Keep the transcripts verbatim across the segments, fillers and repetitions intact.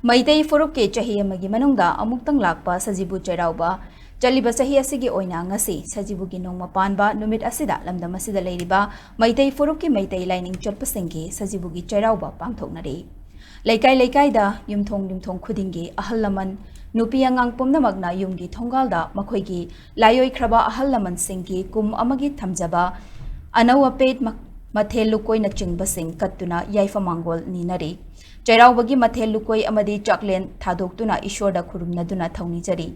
ꯃꯩꯇꯩ ꯐꯨꯔꯨꯞꯀꯤ ꯆꯍꯤ ꯑꯃꯒꯤ ꯃꯅꯨꯡꯗ ꯑꯃꯨꯛꯇꯪ ꯂꯥꯛꯄ ꯁꯖꯤꯕꯨ ꯆꯩꯔꯥꯎꯕ꯫ ꯆꯠꯂꯤꯕ ꯆꯍꯤ ꯑꯁꯤꯒꯤ ꯑꯣꯏꯅ ꯉꯁꯤ ꯁꯖꯤꯕꯨꯒꯤ ꯅꯣꯡꯃ ꯄꯥꯟꯕ ꯅꯨꯃꯤꯠ ꯑꯁꯤꯗ ꯂꯝꯗꯝ ꯑꯁꯤꯗ ꯂꯩꯔꯤꯕ ꯃꯩꯇꯩ ꯐꯨꯔꯨꯞꯀꯤ ꯃꯩꯇꯩ ꯂꯥꯏꯅꯤꯡ ꯆꯠꯄꯁꯤꯡꯒꯤ ꯁꯖꯤꯕꯨꯒꯤ ꯆꯩꯔꯥꯎꯕ ꯄꯥꯡꯊꯣꯛꯅꯔꯤ꯫ ꯂꯩꯀꯥꯏ ꯂꯩꯀꯥꯏꯗ, ꯌꯨꯝꯊꯣꯡ ꯌꯨꯝꯊꯣꯡ ꯈꯨꯗꯤꯡꯒꯤ ꯑꯍꯜ ꯂꯃꯟ, ꯅꯨꯄꯤ ꯑꯉꯥꯡ ꯄꯨꯝꯅꯃꯛꯅ ꯌꯨꯝꯒꯤ ꯊꯣꯡꯒꯥꯜꯗ ꯃꯈꯣꯏꯒꯤ ꯂꯥꯏꯑꯣꯏꯈ꯭ꯔꯕ ꯑꯍꯜ ꯂꯃꯟꯁꯤꯡꯒꯤ ꯀꯨꯝ ꯑꯃꯒꯤ ꯊꯝꯖꯕ ꯑꯅꯧ ꯑꯄꯦꯠ ꯃ-, ꯃꯊꯦꯜ ꯂꯨꯀꯣꯏꯅꯆꯤꯡꯕꯁꯤꯡ ꯀꯠꯇꯨꯅ ꯌꯥꯏꯐ ꯃꯥꯡꯒꯣꯜ ꯅꯤꯅꯔꯤ꯫ ꯆꯩꯔꯥꯎꯕꯒꯤ ꯃꯊꯦꯜ ꯂꯨꯀꯣꯏ ꯑꯃꯗꯤ ꯆꯥꯛꯂꯦꯟ ꯊꯥꯗꯣꯛꯇꯨꯅ ꯏꯁꯣꯔꯗ ꯈꯨꯔꯨꯝꯅꯗꯨꯅ ꯊꯧꯅꯤꯖꯔꯤ꯫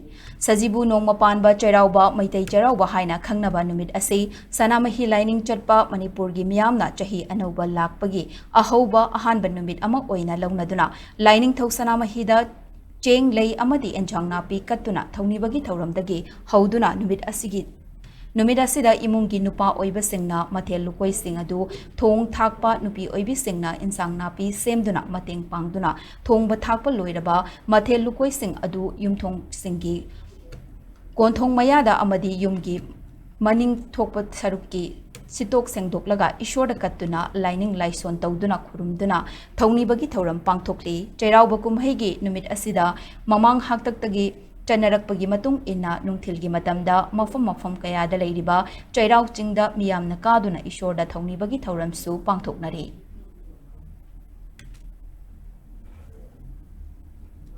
ꯁꯖꯤꯕꯨ ꯅꯣꯡꯃ ꯄꯥꯟꯕ ꯆꯩꯔꯥꯎꯕ, ꯃꯩꯇꯩ ꯆꯩꯔꯥꯎꯕ ꯍꯥꯏꯅ ꯈꯪꯅꯕ ꯅꯨꯃꯤꯠ ꯑꯁꯤ ꯁꯅꯥꯃꯍꯤ ꯂꯥꯏꯅꯤꯡ ꯆꯠꯄ ꯃꯅꯤꯄꯨꯔꯒꯤ ꯃꯤꯌꯥꯝꯅ ꯆꯍꯤ ꯑꯅꯧꯕ ꯂꯥꯛꯄꯒꯤ ꯑꯍꯧꯕ ꯑꯍꯥꯟꯕ ꯅꯨꯃꯤꯠ ꯑꯃ ꯑꯣꯏꯅ ꯂꯧꯅꯗꯨꯅ ꯂꯥꯏꯅꯤꯡꯊꯧ ꯁꯅꯥꯃꯍꯤꯗ ꯆꯦꯡ, ꯂꯩ ꯑꯃꯗꯤ ꯑꯦꯟꯁꯥꯡ ꯅꯥꯄꯤ ꯀꯠꯇꯨꯅ ꯊꯧꯅꯤꯕꯒꯤ ꯊꯧꯔꯝꯗꯒꯤ ꯍꯧꯗꯨꯅ ꯅꯨꯃꯤꯠ ꯑꯁꯤꯒꯤ, ꯅꯨꯃꯤꯠ ꯑꯁꯤꯗ ꯏꯃꯨꯡꯒꯤ ꯅꯨꯄꯥ ꯑꯣꯏꯕꯁꯤꯡꯅ ꯃꯊꯦꯜ ꯂꯨꯀꯣꯏꯁꯤꯡ ꯑꯗꯨ ꯊꯣꯡ ꯊꯥꯛꯄ, ꯅꯨꯄꯤ ꯑꯣꯏꯕꯤꯁꯤꯡꯅ ꯏꯟꯁꯥꯡ ꯅꯥꯄꯤ ꯁꯦꯝꯗꯨꯅ ꯃꯇꯦꯡ ꯄꯥꯡꯗꯨꯅ ꯊꯣꯡꯕ ꯊꯥꯛꯄ ꯂꯣꯏꯔꯕ ꯃꯊꯦꯜ ꯂꯨꯀꯣꯏꯁꯤꯡ ꯑꯗꯨ ꯌꯨꯝꯊꯣꯡꯁꯤꯡꯒꯤ ꯀꯣꯟꯊꯣꯡ ꯃꯌꯥꯗ ꯑꯃꯗꯤ ꯌꯨꯝꯒꯤ ꯃꯅꯤꯡ ꯊꯣꯛꯄ ꯁꯔꯨꯛꯀꯤ ꯁꯤꯠꯇꯣꯛ ꯁꯦꯡꯗꯣꯛꯂꯒ ꯏꯁꯣꯔꯗ ꯀꯠꯇꯨꯅ ꯂꯥꯏꯅꯤꯡ ꯂꯥꯏꯁꯣꯟ ꯇꯧꯗꯨꯅ ꯈꯨꯔꯨꯝꯗꯨꯅ ꯊꯧꯅꯤꯕꯒꯤ ꯊꯧꯔꯝ ꯄꯥꯡꯊꯣꯛꯂꯤ꯫ ꯆꯩꯔꯥꯎꯕ ꯀꯨꯝꯍꯩꯒꯤ ꯅꯨꯃꯤꯠ ꯑꯁꯤꯗ ꯃꯃꯥꯡ ꯍꯥꯛꯇꯛꯇꯒꯤ ꯆꯠꯅꯔꯛꯄꯒꯤ ꯃꯇꯨꯡ ꯏꯟꯅ ꯅꯨꯡꯊꯤꯜꯒꯤ ꯃꯇꯝꯗ ꯃꯐꯝ ꯃꯐꯝ ꯀꯌꯥꯗ ꯂꯩꯔꯤꯕ ꯆꯩꯔꯥꯎ ꯆꯤꯡꯗ ꯃꯤꯌꯥꯝꯅ ꯀꯥꯗꯨꯅ ꯏꯁꯣꯔꯗ ꯊꯧꯅꯤꯕꯒꯤ ꯊꯧꯔꯝꯁꯨ ꯄꯥꯡꯊꯣꯛꯅꯔꯤ꯫